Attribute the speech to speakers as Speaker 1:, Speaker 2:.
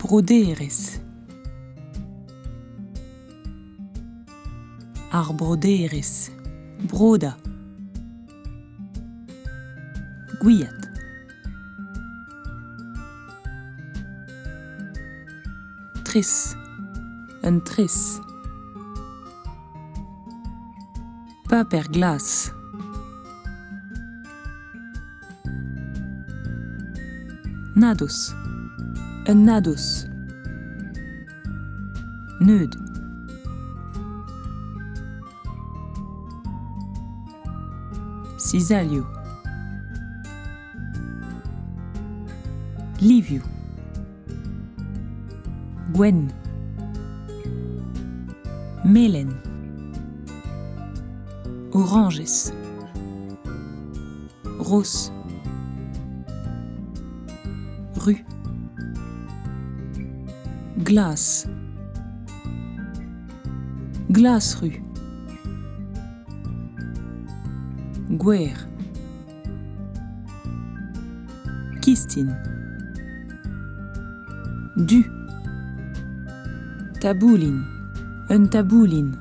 Speaker 1: Broderezh. Ar broderezh. Brodañ. Gwiad. Tres. Un tres. Paper glas. Nadoz. Un nadoz. Neud. Sizalioù. Livioù. Gwenn. Melen. Orañjez. Roz. Ru. Glas. Glas-ru. Gwer. Kistin. Du. Taboulin. Un taboulin.